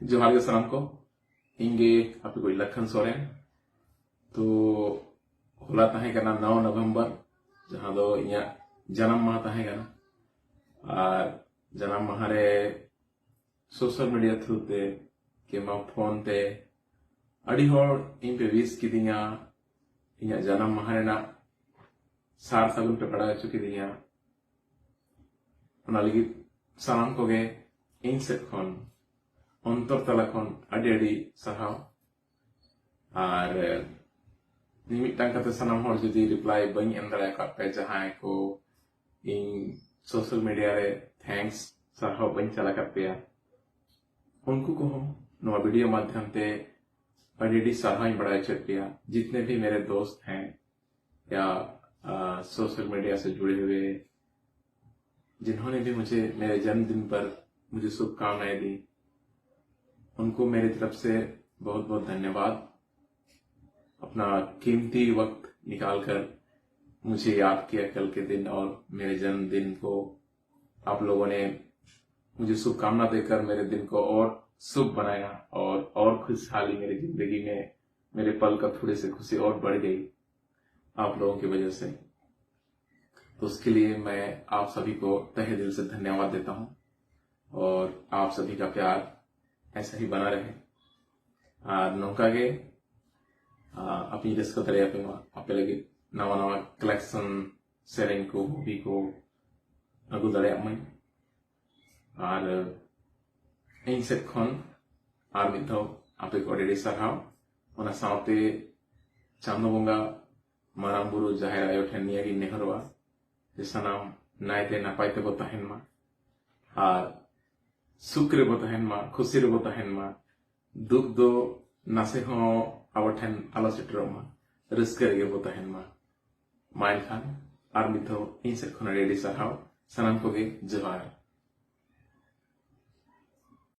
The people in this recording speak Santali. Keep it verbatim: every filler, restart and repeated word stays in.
ᱡᱚᱦᱟᱨ ᱜᱮ ᱥᱟᱱᱟᱢ ᱠᱚ᱾ ᱤᱧ ᱜᱮ ᱟᱯᱮ ᱠᱚ ᱞᱟᱠᱷᱟᱱ ᱥᱚᱨᱮᱱ᱾ ᱛᱚ ᱦᱚᱞᱟ ᱛᱟᱦᱮᱸ ᱠᱟᱱᱟ ᱱᱚᱣ ᱱᱚᱵᱷᱮᱢᱵᱚᱨ, ᱡᱟᱦᱟᱸ ᱫᱚ ᱤᱧᱟᱹᱜ ᱡᱟᱱᱟᱢ ᱢᱟᱦᱟ ᱛᱟᱦᱮᱸ ᱠᱟᱱᱟ᱾ ᱟᱨ ᱡᱟᱱᱟᱢ ᱢᱟᱦᱟ ᱨᱮ ᱥᱳᱥᱟᱞ ᱢᱤᱰᱤᱭᱟ ᱛᱷᱨᱩ ᱛᱮ ᱠᱤᱝᱵᱟ ᱯᱷᱳᱱ ᱛᱮ ᱟᱹᱰᱤ ᱦᱚᱲ ᱤᱧ ᱯᱮ ᱣᱤᱥ ᱠᱤᱫᱤᱧᱟ, ᱤᱧᱟᱹᱜ ᱡᱟᱱᱟᱢ ᱢᱟᱦᱟ ᱨᱮᱱᱟᱜ ᱥᱟᱨ ᱥᱟᱹᱜᱩᱱ ᱯᱮ ᱵᱟᱲᱟᱭ ᱦᱚᱪᱚ ᱠᱤᱫᱤᱧᱟ᱾ ᱚᱱᱟ ᱞᱟᱹᱜᱤᱫ ᱥᱟᱱᱟᱢ ᱠᱚᱜᱮ ᱤᱧ ᱥᱮᱫ ᱠᱷᱚᱱ ᱚᱱᱛᱚᱨ ᱛᱟᱞᱟ ᱠᱷᱚᱱ ᱟᱹᱰᱤ ᱟᱹᱰᱤ ᱥᱟᱨᱦᱟᱣ᱾ ᱟᱨ ᱢᱤᱢᱤᱫᱴᱟᱝ ᱠᱟᱛᱮ ᱥᱟᱱᱟᱢ ᱦᱚᱲ ᱡᱩᱫᱤ ᱨᱤᱯᱞᱟᱭ ᱵᱟᱹᱧ ᱮᱢ ᱫᱟᱲᱮ ᱟᱠᱟᱫ ᱯᱮ, ᱡᱟᱦᱟᱸᱭ ᱠᱚ ᱤᱧ ᱥᱳᱥᱟᱞ ᱢᱤᱰᱤᱭᱟ ᱨᱮ ᱛᱷᱮᱝᱠᱥ, ᱥᱟᱨᱦᱟᱣ ᱵᱟᱹᱧ ᱪᱟᱞ ᱟᱠᱟᱫ ᱯᱮᱭᱟ, ᱩᱱᱠᱩ ᱠᱚᱦᱚᱸ ᱱᱚᱣᱟ ᱵᱷᱤᱰᱤᱭᱳ ᱢᱟᱫᱽᱫᱷᱚᱢ ᱛᱮ ᱟᱹᱰᱤ ᱟᱹᱰᱤ ᱥᱟᱨᱦᱟᱣ ᱤᱧ ᱵᱟᱲᱟᱭ ᱦᱚᱪᱚᱭᱮᱫ ᱯᱮᱭᱟ᱾ जितने भी मेरे दोस्त हैं या सोशल मीडिया से जुड़े हुए, जिन्होंने भी मुझे मेरे जन्मदिन पर मुझे शुभकामनाएं दी, उनको मेरी तरफ से बहुत बहुत धन्यवाद। अपना कीमती वक्त निकालकर मुझे याद किया कल के दिन और मेरे जन्मदिन को। आप लोगों ने मुझे शुभकामना देकर मेरे दिन को और शुभ बनाया और और खुशहाली मेरी जिंदगी में, मेरे पल का थोड़े से खुशी और बढ़ गई आप लोगों की वजह से। तो उसके लिए मैं आप सभी को तहे दिल से धन्यवाद देता हूँ और आप सभी का प्यार ऐसा ही बना रहे। ᱟᱨ ᱱᱚᱝᱠᱟ ᱜᱮ ᱟᱯᱮᱧ ᱨᱟᱹᱥᱠᱟᱹ ᱫᱟᱲᱮᱭᱟᱯᱮ ᱢᱟ, ᱟᱯᱮ ᱞᱟᱹᱜᱤᱫ ᱱᱟᱣᱟ ᱱᱟᱣᱟ ᱠᱟᱞᱮᱠᱥᱚᱱ, ᱥᱮᱨᱮᱧ ᱠᱚ, ᱢᱩᱵᱷᱤ ᱠᱚ ᱟᱹᱜᱩ ᱫᱟᱲᱮᱭᱟᱜ ᱢᱟᱹᱧ᱾ ᱟᱨ ᱤᱧ ᱥᱮᱫ ᱠᱷᱚᱱ ᱟᱨ ᱢᱤᱫ ᱫᱷᱟᱣ ᱟᱯᱮ ᱠᱚ ᱟᱹᱰᱤ ᱟᱹᱰᱤ ᱥᱟᱨᱦᱟᱣ᱾ ᱚᱱᱟ ᱥᱟᱶᱛᱮ ᱪᱟᱸᱫᱚ ᱵᱚᱸᱜᱟ, ᱢᱟᱨᱟᱝ ᱵᱩᱨᱩ, ᱡᱟᱦᱮᱨ ᱟᱭᱳ ᱴᱷᱮᱱ ᱱᱤᱭᱟᱹᱜᱤᱧ ᱱᱮᱦᱚᱨᱚᱜᱼᱟ ᱡᱮ ᱥᱟᱱᱟᱢ ᱱᱟᱭᱛᱮ ᱱᱟᱯᱟᱭ ᱛᱮᱵᱚ ᱛᱟᱦᱮᱱ ᱢᱟ ᱟᱨ ᱥᱩᱠ ᱨᱮᱵᱚ ᱛᱟᱦᱮᱱ ᱢᱟ, ᱠᱷᱩᱥᱤ ᱨᱮᱵᱚ ᱛᱟᱦᱮᱱ ᱢᱟ, ᱫᱩᱠ ᱫᱚ ᱱᱟᱥᱮ ᱦᱚᱸ ᱟᱵᱚ ᱴᱷᱮᱱ ᱟᱞᱚ ᱥᱮᱴᱮᱨᱚᱜ ᱢᱟ, ᱨᱟᱹᱥᱠᱟᱹ ᱨᱮᱜᱮ ᱵᱚ ᱛᱟᱦᱮᱱ ᱢᱟ᱾ ᱢᱟ ᱮᱱᱠᱷᱟᱱ ᱟᱨ ᱢᱤᱫ ᱫᱷᱟᱣ ᱤᱧ ᱥᱮᱫ ᱠᱷᱚᱱ ᱟᱹᱰᱤ ᱟᱹᱰᱤ ᱥᱟᱨᱦᱟᱣ, ᱥᱟᱱᱟᱢ ᱠᱚᱜᱮ ᱡᱚᱦᱟᱨ᱾